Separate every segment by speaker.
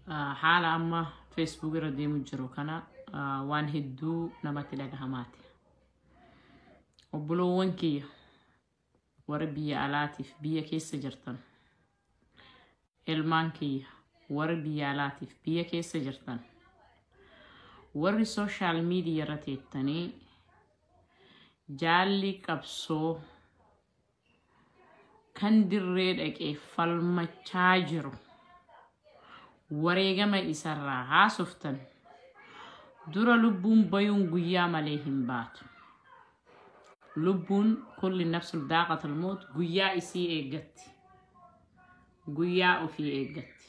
Speaker 1: Haala amma Facebook irra deemu jiru kana waan hedduu namatti dhagahamaati. Obboloowwan kiyya warra biyya alaatiif biyya keessa jirtan, ilmaan kiyya warra biyya alaatiif biyya keessa jirtan, warri social media irra teettanii jaalli qabsoo kan dirree dhaqee falmachaa jiru wareegama isarraa haasoftan, dura lubbuun bayuun guyyaa malee hin baatu. Lubbuun kulli nafsul daaqatul moot, guyyaa isii eeggatti. Guyyaa ofii eeggatti.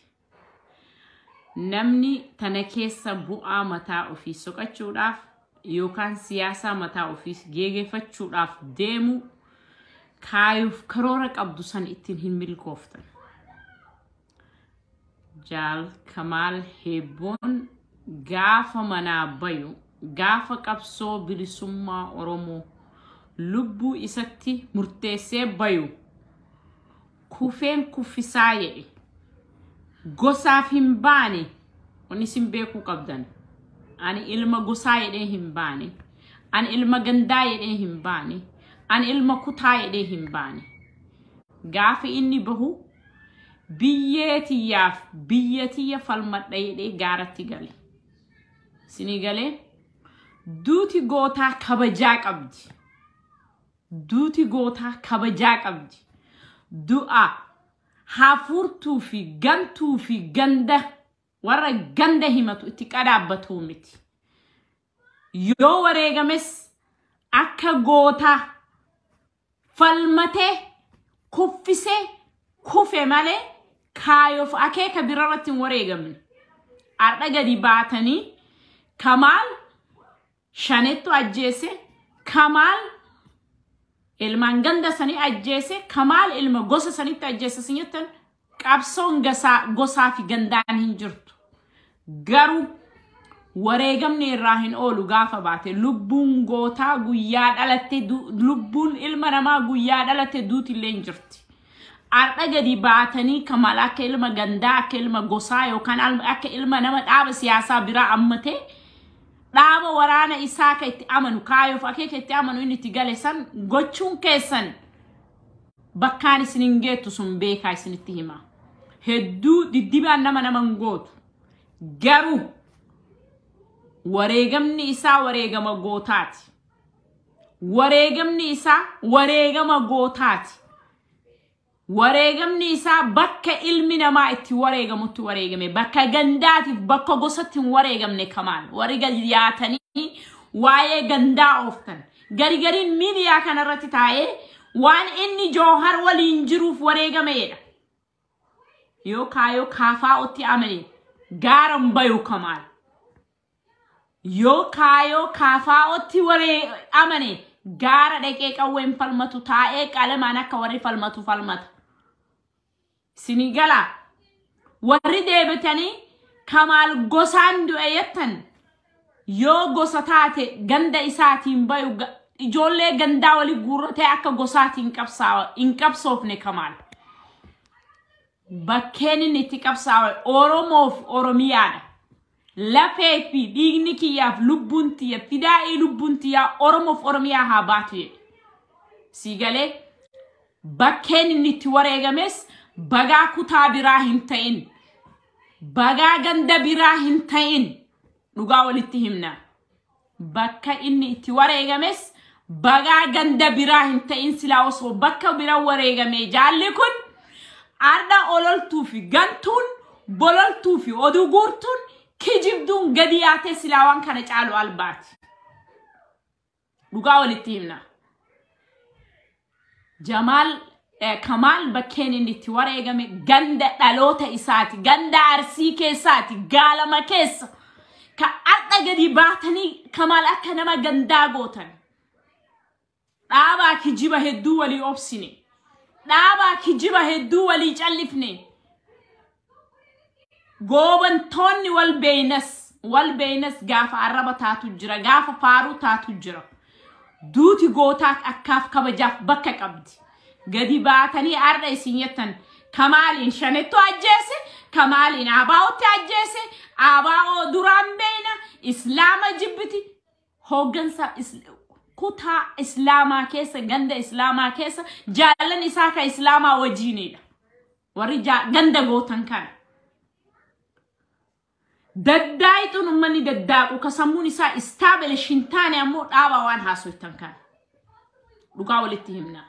Speaker 1: Namni tana keessa bu'aa mataa ofii soqachuudhaaf yookaan siyaasaa mataa ofii geeggeeffachuudhaaf deemu, kaayuuf karoora qabdu san ittiin hin milkooftan. Jaal Kamaal Heebboon gaafa manaa bayu, gaafa qabsoo bilisummaa Oromoo lubbuu isatti murteessee bayu, kufeen kuffisaa jedhe. Gosaaf hin baane. Wanni isin beekuu qabdan, ani ilma gosaa jedhee hin baane, ani ilma gandaa jedhee hin baane, ani ilma kutaa jedhee hin baane. Gaafa inni bahu biyyee tiyyaaf biyya tiyya falmadha jedhee gaaratti gale. Isinii galee? Duuti gootaa kabajaa qabdi. Duuti gootaa kabajaa qabdi. Du'a hafuurtuu fi gantuu fi ganda warra ganda himatu itti qadaabbatuu miti. Yoo wareegames akka gootaa falmatee kuffisee kufe malee kaayoof akeeka birarratti hin wareegamne. Har'a gadi baatanii Kamaal shanettu ajjeese, Kamaal ilmaan ganda sanii ajjeese, Kamaal ilma gosa sanitti ajjeese sin jettan, qabsoon gosaa fi gandaan hin jirtu. Garuu wareegamni irraa hin oolu. Gaafa baate lubbuun gootaa guyyaa dhalatte, lubbuun ilma namaa guyyaa dhalatte duuti illee hin jirti. Har'a gadi baatanii Kamaal akka ilma gandaa, akka ilma gosaa yookaan akka ilma nama dhaaba siyaasaa biraa ammatee dhaaba waraana isaa akka itti amanu, kaayoof akeeka itti amanu inni itti gale san gochuun keessan bakkaan isin hin geettu. Sun beekaa, isinitti hima. Hedduu diddibaan nama hin gootu. Garuu wareegamni isaa wareegama gootaati. Wareegamni isaa wareegama gootaati. Wareegamni isaa bakka ilmi namaa itti wareegamutti wareegame. Bakka gandaatiif bakka gosatti hin wareegamne Kamaal. Warri gadi yaatanii waa'ee gandaa ooftan. Gari gariin miidiyaa kanarratti taa'ee waan inni Joohar waliin jiruuf wareegameedha. Yoo kaayoo kaafaa'otti amane gaaran bayu Kamaal. Yoo kaayoo kaafaa'otti waree amane gaara dhaqee qawween falmatu, taa'ee qalamaan akka warri falmatu falmata. Isinii galaa? Warri deebitanii Kamaal gosaan du'e jettan, yoo gosa taate ganda isaatiin bayu ijoollee gandaa walii guurratee akka gosaatiin qabsaawa hin qabsoofne Kamaal. Bakkeen inni itti qabsaawe Oromoof Oromiyaadha. Lafee fi dhiigni kiyyaaf lubbuun tiyya, fidaa'ii lubbuun tiyyaa Oromoof Oromiyaa haa baatu jedhe. Sii galee? Bakkeen inni itti wareegames bagaa kutaa biraa hin ta'in. Bagaa ganda biraa hin ta'in. Dhugaa walitti himna. Bakka inni itti wareegames bagaa ganda biraa hin ta'in. Silaa osoo bakka bira wareegame jaalli kun arda ololtuu fi gantuun bololtuu fi oduu guurtuun kijibduun gadi yaatee silaa waan kana caalu albaati. Dhugaa walitti himna. Jamaal Kamaal bakkeen inni itti wareegame ganda dhaloota isaati. Ganda Arsii keessaati. Gaalama keessa. Ka har'a gadi baatanii Kamaal akka nama gandaa gootan. Dhaabaa kijiba hedduu walii obsine. Dhaabaa kijiba hedduu walii callifne. Goobantoonni wal beeynas, wal beeynas, gaafa arraba taatu jira, gaafa faaruu taatu jira. Duuti gootaa akkaaf kabajaaf bakka qabdi. Gadi baatanii har'a isin jettan Kamaaliin shanettu ajjeese, Kamaaliin ABOtti ajjeese, ABO duraan beeyna, Islaama jibbiti. Hooggansa kutaa Islaamaa keessa, ganda Islaamaa keessa jaallan isaa ka Islaamaa wajjiinidha. Warri ganda gootan kana. Daddaayituun uummanni daddaaqu ka sammuun isaa establish hin taane ammoo dhaabaa waan haasoftan kana. Dhugaa walitti himna.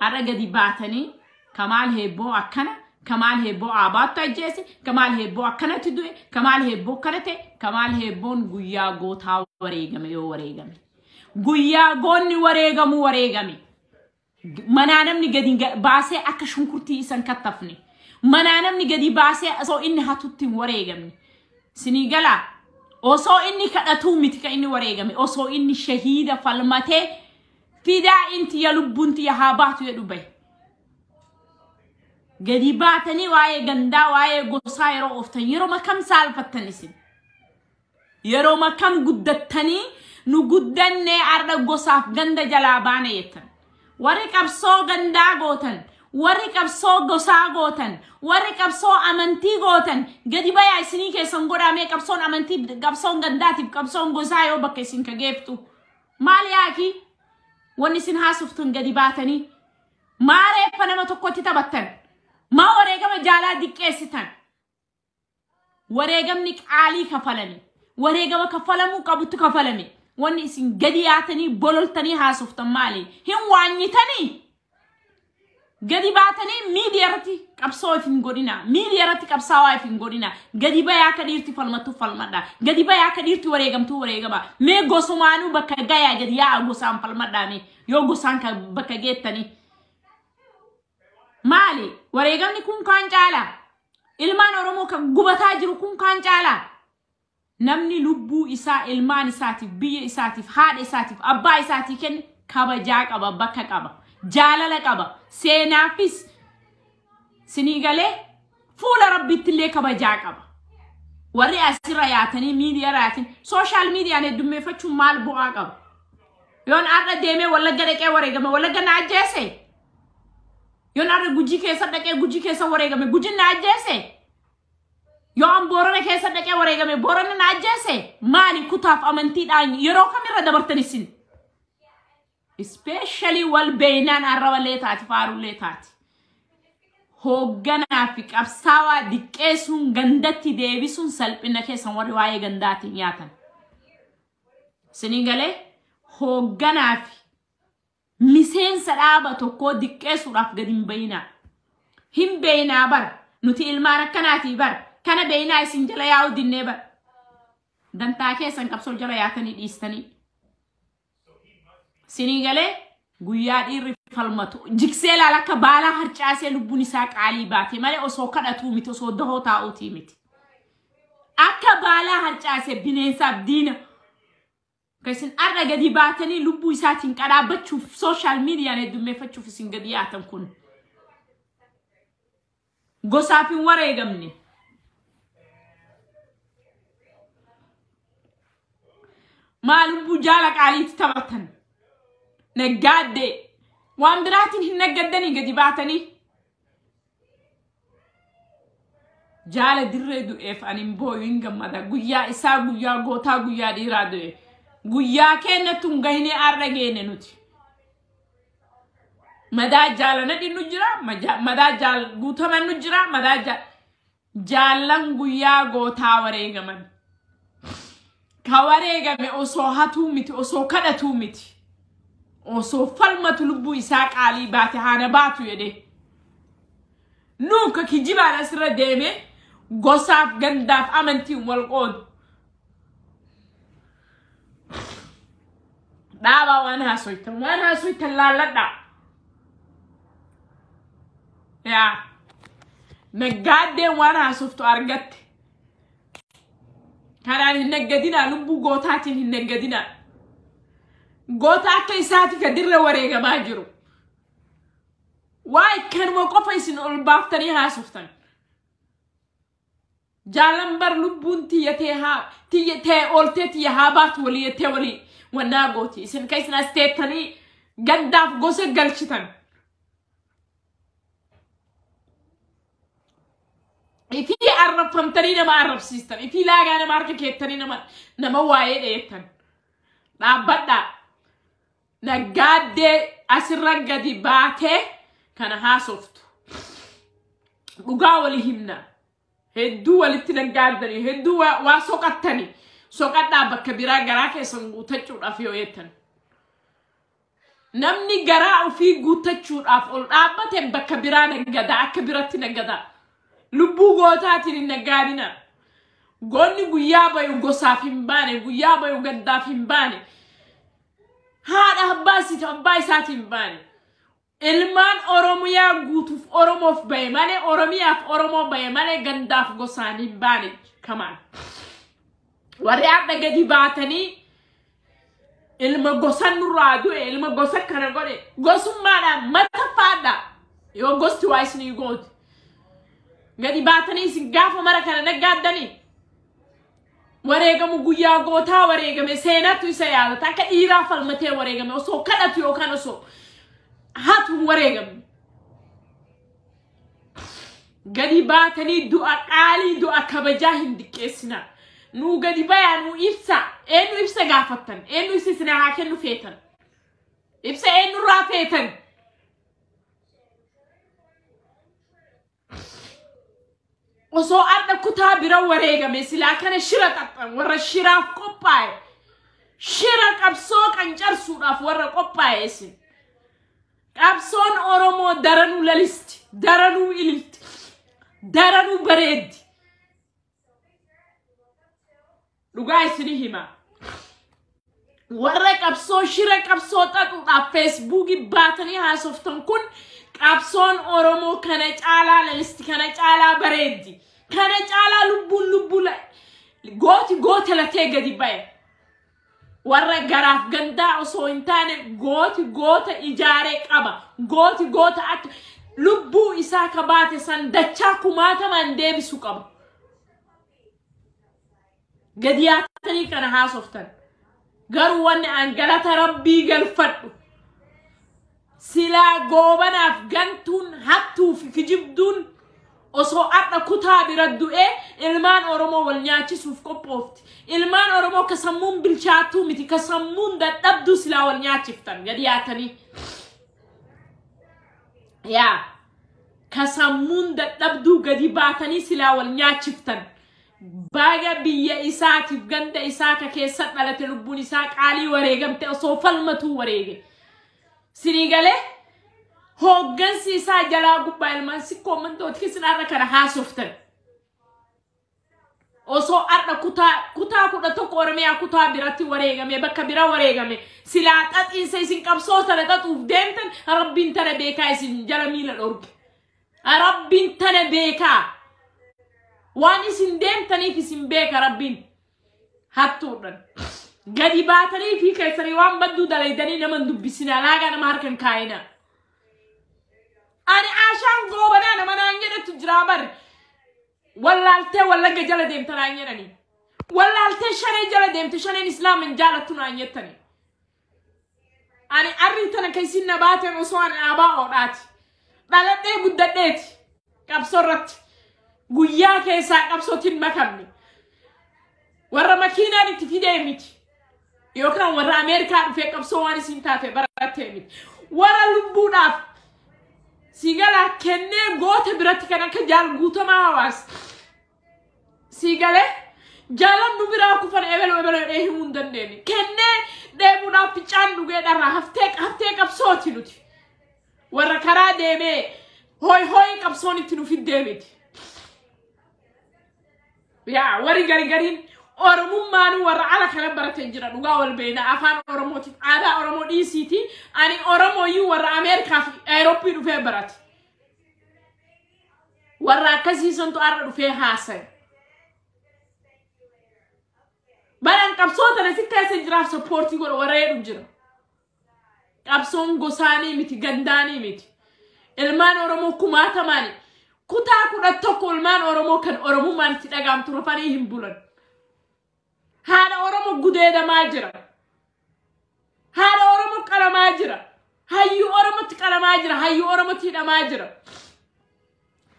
Speaker 1: Har'a gadi baatanii Kamaal Heebboo akkana, Kamaal Heebboo ABOtti ajjeese, Kamaal Heebboo akkanatti du'e, Kamaal Heebboo akkana ta'e, Kamaal Heebboon guyyaa gootaa wareegame yoo wareegame. Guyyaa goonni wareegamu wareegame. Manaa namni gadi baasee akka shunkurtii isan kattafne. Manaa namni gadi baasee osoo inni hatutti hin wareegamne. Sinii galaa osoo inni kadhatuu miti kan inni wareegame, osoo inni shahiida falmatee fidaa inti ya lubbuun tiyya haa baatu jedhu bahe. Gadi baatanii waa'ee gandaa, waa'ee gosaa yeroo ooftan, yeroo makam saalfattan isin. Yeroo makam guddattanii nu guddannee arda gosaaf ganda jalaa baane jettan. Warri qabsoo gandaa gootan, warri qabsoo gosaa gootan, warri qabsoo amantii gootan, gadi bayaa isinii keessan godhamee qabsoon amantii, qabsoon gandaatiif qabsoon gosaa yoo bakka isin ka geeftu. Maal yaaki? Wanni isin haasuftun gadi baatanii. Maa reeffa nama tokkotti taphattan? Maa wareegama jaalaa diqqeessitan? Wareegamni qaalii kafalame. Wareegama kafalamuu qabutu kafalame. Wanni isin gadi yaatanii bololtanii haasoftan maali? Hin waanyitanii? Gadi baatanii miidiyaa irratti qabsoo if hin godhina. Miidiyaa irratti qabsaawaa if hin godhina. Gadi bayaa akka dhiirti falmattu falmadha. Gadi bayaa akka dhiirti wareegamtuu wareegama. Mee gosumaanuu bakka gayaa gadi yaa'a gosaan falmadhaa mee yoo gosaan bakka geettanii. Maali? Wareegamni kun kaan caalaa? Ilmaan Oromoo kan gubataa jiru kun kaan caalaa? Namni lubbuu isaa ilmaan isaatiif, biyya isaatiif, haadha isaatiif, abbaa isaatii kenne kabajaa qaba, bakka qaba, jaalala qaba. Seenaafis sinii galee fuula rabbiitti illee kabajaa qaba. Warri asirra yaatanii miidiyaa yaatanii social miidiyaan heddummeeffachuun maal bu'aa qaba? Yoon har'a deemee Wallagga dhaqee wareegame, Wallagga na ajjeese. Yoon har'a Gujii keessa dhaqee Gujii keessa wareegame, Gujiin na ajjeese. Yoo an Boorana keessa dhaqee wareegame, Boorana na ajjeese. Maali kutaaf amantiidhaan yeroo kamirra dabartan isin? Especially wal beeynaan arraballee taati, faarullee taati. Hoogganaa fi qabsaawaa diqqeessuun gandatti deebisuun salphina keessan warri waa'ee gandaatiin nyaatan. Sinii galee hoogganaa fi miseensa dhaaba tokkoo diqqeessuudhaaf gadi hin bayinaa. Hin beeynaa bara. Nuti ilmaan akkanaatii bara. Kana beeynaa isin jala yaa'uu dinnee bara. Dantaa keessan qabsoo jala yaatanii dhiistanii. Sinii galee guyyaa dhiirri falmatu. Jiksee laala akka baalaa harcaasee lubbuun isaa qaalii baate malee osoo kadhatuu miti, osoo dahoo taa'uutii miti. Akka baalaa harcaasee bineensaaf diina. Kan isin har'a gadi baatanii lubbuu isaatiin qaraabbachuuf social miidiyaan heddummeeffachuuf isin gadi yaatan kun. Gosaaf hin wareegamne. Maa lubbuu jaala qaaliitti taphatan? Naggaadde waan biraatiin hin naggaddanii gadi baatanii. Jaala dirree du'eef ani hin booyu, hin gammada. Guyyaa isaa guyyaa gootaa, guyyaa dhiiraa du'e. Guyyaa keenyatti hin gahinee har'a geenne nuti. Madaa jaala nadhi nu jira, madaa jaal guutaman nu jira, madaa jaallan guyyaa gootaa wareegaman. Ka wareegame osoo hatuu miti, osoo kadhatuu miti. Osoo falmatu lubbuu isaa qaalii baate haana baatu jedhee. Nuu ka kijibaan asirra deeme gosaaf gandaaf amantiin wal qoodu. Dhaabaa waan haasoytan, waan haasoytan laalladhaa. Yaa naggaaddeen waan haasoftu argatte. Kanaan hin naggadinaa, lubbuu gootaatiin hin naggadinaa. Goota akka isaati ka dirra wareegamaa jiru. Waa'ee kanuma qofa isin ol baaftanii haasoftan. Jaalan bar lubbuun tiyyatee haa tiyyatee ooltee tiyya haa baatu walii jettee walii wannaa gooti. Isin ka isin as teettanii gandaaf gosa galchitan. Arrabfamtanii nama arrabsiistan. Ifii laagaa nama harka keettanii nama waa'ee dheettan. Dhaabbadhaa. Naggaaddee asirra gadi baatee kana haasoftu. Dhugaa wali himna. Hedduu walitti naggaaddanii, hedduu waa soqattanii. Soqadhaa bakka biraa garaa keessan guutachuudhaaf yoo jettan. Namni garaa ofii guutachuudhaaf ol dhaabbate bakka biraa naggadaa, akka biratti naggadaa. Lubbuu gootaatiin hin naggaadina. Goonni guyyaa bayu gosaaf hin baane, guyyaa bayu gaddaaf hin baane. Haadha abbaa isaatiin hin baane. Ilmaan Oromiyaa guutuuf Oromoof bahe malee, Oromiyaaf Oromoo bahe malee gandaaf gosaan hin baane kamaan. Warri har'a gadi baatanii ilma gosa nurraa du'e, ilma gosa kana godhe, gosummaadhaan mata faadha yoo gosti waa isinii gooti. Gadi baatanii isin gaafa mara kana naggaaddanii wareegamu guyyaa gootaa wareegame seenatu isa yaadata akka dhiiraa falmatee wareegame osoo kadhatu yookaan osoo hatu hin wareegamne. Gadi baatanii du'a qaalii du'a kabajaa hin diqqeessinaa. Nuu gadi bayaa nuu ibsa. Eenyu ibsa gaafattan? Eenyu ibsa isin haa kennu feetan? Ibsa eenyurraa feetan? Osoo adda kutaa bira wareegame silaa kana shira xaxxan warra shiraaf qophaa'e. Shira qabsoo qancarsuudhaaf warra qophaa'e isin. Qabsoon Oromoo daranuu lalisti, daranuu ililti, daranuu bareeddi. Dhugaa isinii hima. Warra qabsoo shira qabsoo xaxuudhaaf Feesbuukii baatanii haasoftan kun qabsoon Oromoo kana caalaa lalisti, kana caalaa bareeddi, kana caalaa lubbuun lubbuu gooti goota latee gadi ba'e. Warra garaaf gandaa osoo hin taane gooti goota ijaaree qaba. Gooti goota akka lubbuu isaa ka baate san dachaa kumaatamaan deebisu qaba. Gadi yaatanii kana haasoftan. Garuu wanni an galata Rabbii galfadhu. Silaa goobanaaf gantuun hattuu fi kijibduun osoo har'a kutaa bira du'ee ilmaan Oromoo wal nyaachisuuf qophoofti. Ilmaan Oromoo ka sammuun bilchaattuu miti, ka sammuun dadhabduu silaa wal nyaachiftan gadi yaatanii. Yaa ka sammuun dadhabduu gadi baatanii silaa wal nyaachiftan. Baga biyya isaatiif ganda isaa ka keessa dhalate lubbuun isaa qaalii wareegamte osoo falmatuu wareege. Sinii galee hooggansi isaa jalaa gubbaa ilmaan sikkoo mantooti keessan har'a kana haasoftan. Osoo har'a kutaa 11 Oromiyaa kutaa biratti wareegame bakka bira wareegame silaa xaxiinsa isin qabsoo tana xaxuuf deemtan Rabbiin tana beekaa isin jala miila dhorge. Rabbiin tana beekaa. Waan isin deemtaniif isin beeka Rabbiin hattuudhaan. Gadi baatanii fi keessanii waan badduu dalaydanii nama hin dubbisinaa laagaa nama harkan kaayinaa. Ani Ashaan Goobanaa nama naan jedhetu jira bari. Wallaaltee Wallagga jala deemta naan jedhanii. Wallaaltee Shanee jala deemte, Shaneen Islaama hin jaalattu naan jettanii. Ani arrii tana kan isin na baateen osoo ani abaa oodhaati. Dhaladhee guddadheeti qabsoo irratti. Guyyaa keessaa qabsootiin makamne. Warra makiinaan itti fidee miti. Yookaan warra Ameerikaa dhufee qabsoo waan isin taate barattee miti. Warra lubbuudhaaf siigalaa kennee goota biratti kan akka Jaal Guutamaa Hawaas. Siigalee jaalan nu biraa kufan ebelu ebelu jedhee himuu hin dandeenye. Kennee dheebuudhaaf ficcaan dhugee dharraa haftee qabsooti nuti. Warra karaa deemee hooy hooy qabsoon itti nu fiddee miti. Yaa warri garigariin Oromummaanuu warra ala kana barate jira dhugaa wal beena afaan Oromootiif aadaa Oromoo dhiisiiti ani Oromooyyuu warra Ameerikaa fi Awurooppii dhufee barate. Warra akkasiisantu har'a dhufee haasa'e. Baran qabsoo tana si keessa jiraaf sappoortii godha warra jedhu jira. Qabsoon gosaanii miti, gandaanii miti. Ilmaan Oromoo kumaatamaani. Kutaa 11 ilmaan Oromoo kan Oromummaan itti dhagaamtu rafanii hin bulan. Haadha Oromoo gudeedamaa jira. Haadha Oromoo qalamaa jira. Hayyuu Oromootti qalamaa jira. Hayyuu Oromootti hidhamaa jira.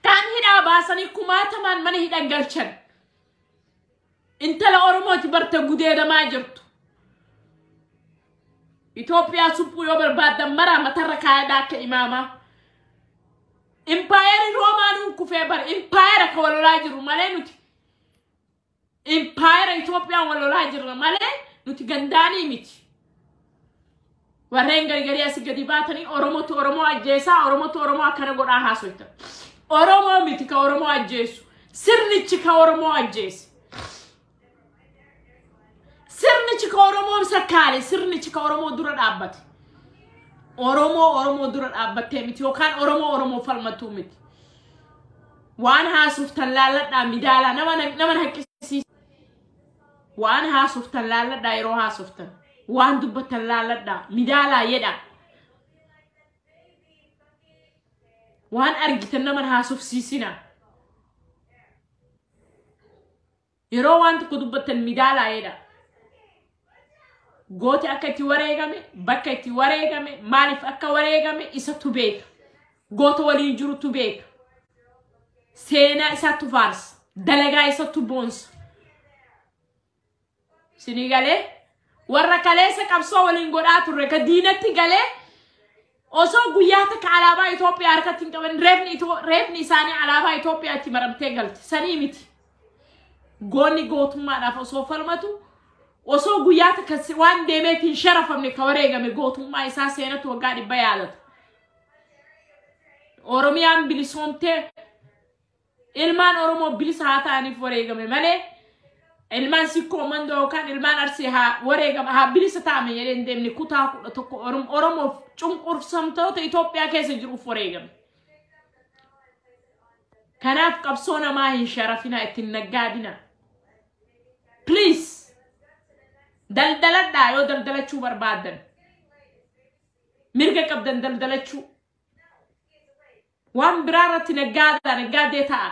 Speaker 1: Kaan hidhaa baasanii kumaatamaan mana hidhan galchan. Intala Oromooti barte gudeedamaa jirtu. Itoophiyaa suphuu yoo barbaaddan maraa matarra kaayadhaa akka imaamaa. Impaayerri Roomaanuun kufee bara impaayera ka walolaa jiru malee nuti. Impaayera Itoophiyaan walolaa jirra malee nuti gandaanii miti. Warreen gargarii asii gadi baatanii Oromootu Oromoo ajjeesaa, Oromootu Oromoo akkana godhaa haasoytan. Oromoo miti ka Oromoo ajjeesu. Sirnichi ka Oromoo ajjeese. Sirnichi ka Oromoo sakkaale, sirnichi ka Oromoo dura dhaabbate. Oromoo Oromoo dura dhaabbattee miti yookaan Oromoo Oromoo falmatuu miti. Waan haasoftan laalladhaa, midaalaa nama haqqisiisa. Waan haasoftan laalladhaa, yeroo haasoftan. Waan dubbattan laalladhaa, midaalaa jedhaa. Waan argitan nama haasofsiisinaa. Yeroo waan tokko dubbattan midaalaa jedhaa. Gooti akka itti wareegame, bakka itti wareegame, maaliif akka wareegame isatu beeka. Goota waliin jirutu beeka. Seenaa isaatu faarsa. Dalagaa isatu boonsa. Sinii galee warra kaleessa qabsoo waliin godhaa turre ka diinatti galee osoo guyyaa takka alaabaa Itoophiyaa harkatti hin qaban reefni isaanii alaabaa Itoophiyaa itti maramtee galte. Sanii miti. Goonni gootummaadhaaf osoo falmatu osoo guyyaa takka waan deemeef hin sharafamne ka wareegame gootummaa isaa seenatu waggaa 100 yaadata. Oromiyaan bilisoomtee ilmaan Oromoo bilisa haa ta'aniif wareegame malee ilmaan Sikkoo Mandoo yookaan ilmaan Arsii haa wareegama haa bilisa ta'ame jedhee hin deemne. Kutaa 11 Oromoof cunqursamtoota Itoophiyaa keessa jiruuf wareegame. Kanaaf qabsoo namaa hin sharafinaa, ittiin naggaadinaa. Please daldaladhaa yoo daldalachuu barbaaddan. Mirga qabdan daldalachuu. Waan biraa irratti naggaadaa naggaadee ta'a.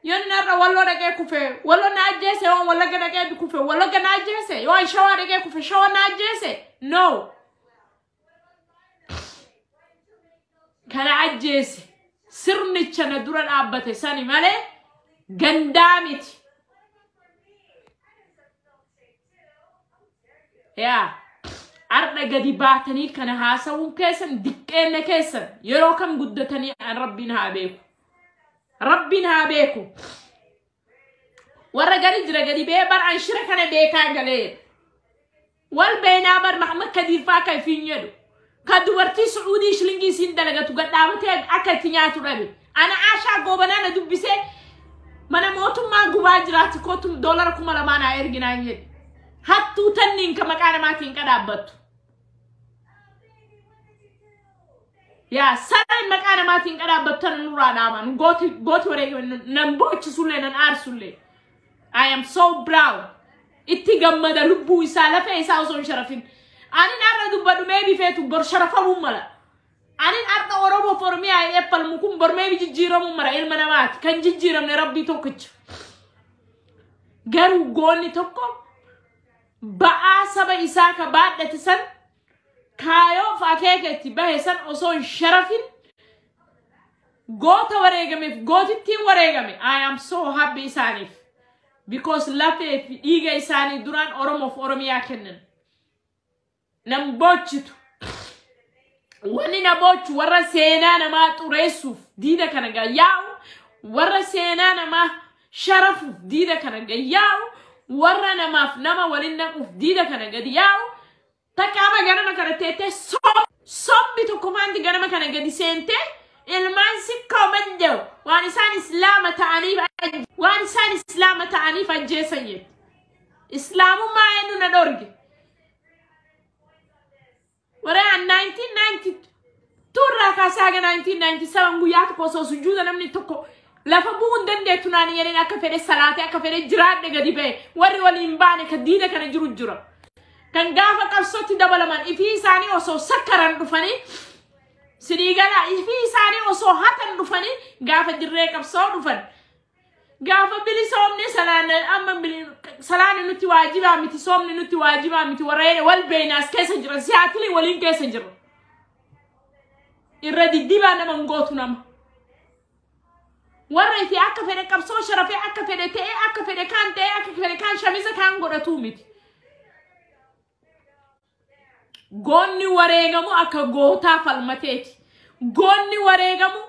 Speaker 1: Yoon narra Walloo dhaqee kufe Walloo na ajjeese, yoo Wallagga dhaqee kufe Wallagga na ajjeese, yoo Shawaa dhaqee kufe Shawaa na ajjeese. No. Kana ajjeese sirnicha na dura dhaabbate sani malee gandaa miti. Yaa arda gadi baatanii kana haasawuun keessan diqqeenna keessan yeroo kam guddatanii an Rabbiin haa beeku. Rabbiin haa beeku. Warra gadi jira gadi bee bar an shira kana beekaa galee. Wal beenaa bar Mahamad Kadiir faa kan ifiin jedhu. Ka dubartii Sucuudii shilingii isiin dalagatu gad dhaabatee akka itti nyaatu dhabe. Ana Aashaa Goobanaa na dubbisee mana mootummaa gubaa jiraatti kootu $2,000 naa erginaa hin jedhe. Hattuu tanniin ka maqaa namaatiin qadaabbattu. Yaa sareen maqaa namaatiin qadaabbattu tana nurraa dhaaban. Gooti wareegame nan boochisullee nan aarsullee. I am so proud. Itti gammada lubbuu isaa lafee isaa osoo hin sharafin. Anin har'a dubbadhu meebi feetu bor sharafamuu mala. Anin har'a Oromoo fi Oromiyaa jedhee falmu kun bor meebi jijjiiramuu mala ilma namaati. Kan jijjiiramne Rabbii tokkicha. Garuu goonni tokko ba'aa saba isaa ka baadhate san kaayoo fi akeeka itti bahe san osoo hin sharafin goota wareegameef gootittiin wareegame. I am so happy isaaniif. Because lafee fi dhiiga isaanii duraan Oromoof Oromiyaa kennan. Nan boochitu. Wanni na boochu warra seenaa namaa xureessuuf diida kana gayyaa'u, warra seenaa namaa sharafuuf diida kana gayyaa'u, warra namaaf nama waliin naquuf diida kana gadi yaa'u. Takka ama ganama kana teettee sobbi tokko maanti ganama kana gadi seentee ilmaan Sikkoo Mandoo waan isaan Islaama ta'aniif waan isaan Islaama ta'aniif ajjeesan jette. Islaamummaa eenyu na dhorge? Warra 1992 irraa kaasee haga 1997 guyyaa tokko osoo sujuuda namni tokko lafa bu'uu hin dandeettu naan jedheen akka fedhe salaatee akka fedhe jiraadhe gadi ba'e. Warri waliin baane ka diida kana jiru jira. Kan gaafa qabsootti dabalaman ifii isaanii osoo sakkaran dhufanii sidii galaa ifii isaanii osoo hatan dhufanii gaafa dirree qabsoo dhufan. Gaafa bilisoomne salaan amma salaanni nutti waajibaa miti, soomni nutti waajibaa miti, warra jedhe wal beenaas keessa jira, siyaatilii waliin keessa jira. Irra diddibaa nama hin gootu nama. Warra ifi akka fedhe qabsoo sharafee, akka fedhe ta'ee, akka fedhe kaan ta'ee, akka fedhe kaan shamiza kaan godhatuu miti. Goonni wareegamu akka gootaa falmateeti. Goonni wareegamu,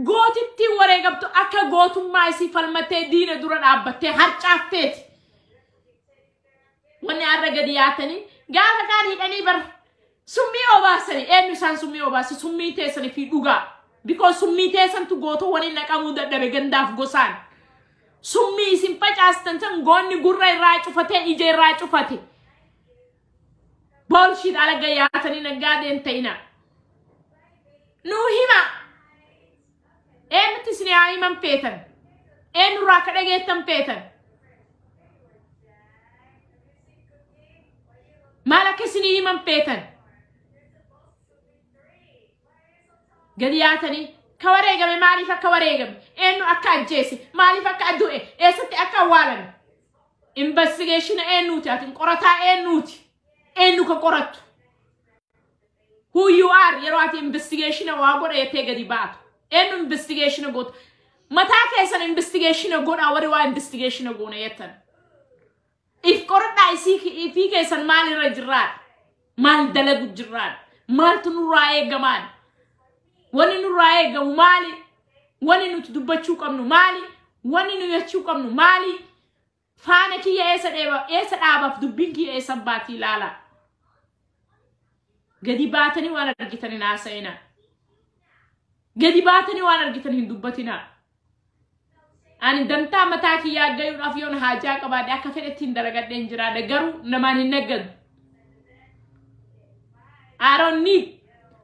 Speaker 1: gootittiin wareegamtu akka gootummaa isii falmatee diina dura dhaabbattee harcaafteeti. Wanni har'a gadi yaatanii gaafa kaan hidhanii bar summii obaasanii, eenyu isaan summii obaase? Summii teessanii fi dhugaa. Because summii teessantu gootowwan naqamuu dadhabe gandaaf gosaan. Summii isin facaastan san goonni gurra irraa cufatee ija irraa cufate. Bullshit alaga yaatanii naggaadeen ta'ina. Nuu hima. Eenyutti isin haa himan feetan? Eenyurraa akka dhageettan feetan? Maal akka isinii himan feetan? Gadi yaatanii ka wareegame maaliif akka wareegame, eenyu akka ajjeese, maaliif akka du'e, eessatti akka awwaalame. Investigation eenyuuti? Ati qorataa eenyuuti? Eenyu ka qorattu? Who you are yeroo ati investigation waa godha jettee gadi baatu? Eenyu investigation gootu? Mataa keessan investigation godhaa, warri waa investigation goona jettan. If qoradhaa, isii ifii keessan maal irra jirraadha? Maal dalagu jirraadha? Maaltu nurraa eegamaan? Wanni nurraa eegamu maali? Wanni nuti dubbachuu qabnu maali? Wanni nu jechuu qabnu maali? Faana kiyya eessa dheeba, eessa dhaabaaf, dubbiin kiyya eessa baatii ilaala. Gadi baatanii waan argitan hin haasa'ina. Gadi baatanii waan argitan hin dubbatina. Ani dantaa mataa kiyyaa gayuudhaaf yoon haajaa qabaadhe akka fedhetti hin dalagadheen jiraadha, garuu namaan hin naggadu. I don't need,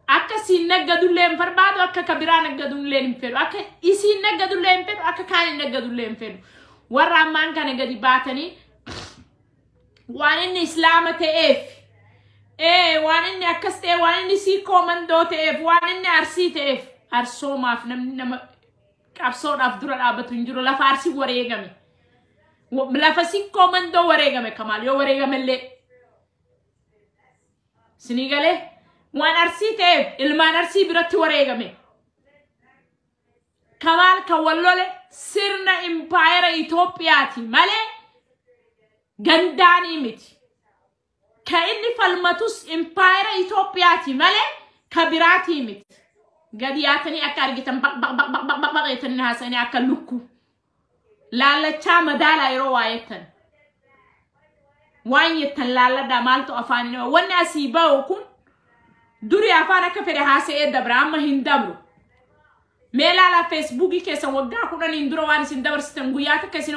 Speaker 1: akka siin naggadullee hin barbaadu, akka ka biraa naggadullee hin fedhu, akka isiin naggadullee hin fedhu, akka kaan hin naggadullee hin fedhu. Warra ammaan kana gadi baatanii waan inni islaama ta'eef, waan inni akkas ta'e, waan inni siikoo mandoo ta'eef, waan inni Arsii ta'eef, arsoomaaf namni nama qabsoodhaaf dura dhaabbatu hin jiru. Lafa Arsii wareegame, lafa siikoo mandoo wareegame, kamaal yoo wareegamellee sinii galee, waan Arsii ta'eef ilmaan Arsii biratti wareegame. Kamaal kan wallole sirna impaayera Itoophiyaati malee gandaanii miti. Ka inni falmatus impaayera Itoophiyaati malee ka biraatii miti. Gadi yaatanii akka argitan baq baq baq baq baq baq baq jettanii haasa'anii akka lukku. Laallachaa madaalaa yeroo waa jettan. Waan jettan laalladhaa, maaltu afaan wanni asii ba'u kun duri afaan akka fedhe haasa'ee dabra, amma hin dabru. Mee ilaalaa Feesbuukii keessan, waggaa 10n dura waan isin dabarsitan guyyaa takka isin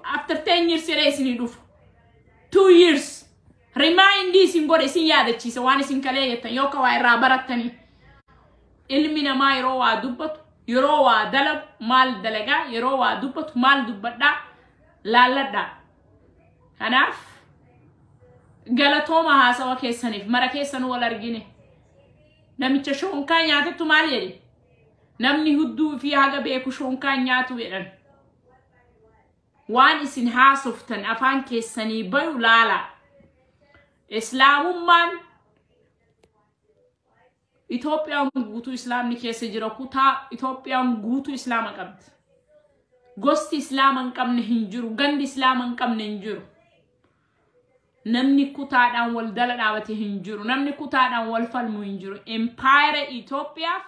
Speaker 1: after 10 years jedhee isinii dhufu. 2 years. Remind isin godhe, isin yaadachiisa waan isin kalee jettan yoo ka waa irraa barattanii. Ilmi namaa yeroo waa dubbatu, yeroo waa dalagu, maal dalagaa, yeroo waa dubbatu maal dubbadhaa laalladhaa. Kanaaf galatooma haasawa keessaniif mara keessan wal argine. Namicha shoonkaa nyaatettu maal jedhe? Namni hudduu fi haga beeku shoonkaa nyaatu jedhan. Waan isin haasoftan afaan keessanii bayu laalaa. Islaamummaan Itoophiyaan guutuu islaamni keessa jira, kutaa Itoophiyaan guutuu islaama qabdi. Gosti islaama hin qabne hin jiru, gandi islaama hin qabne hin jiru. Namni kutaadhaan wal dala dhaabate hin jiru, namni kutaadhaan wal falmu hin jiru. Impaayera Itoophiyaaf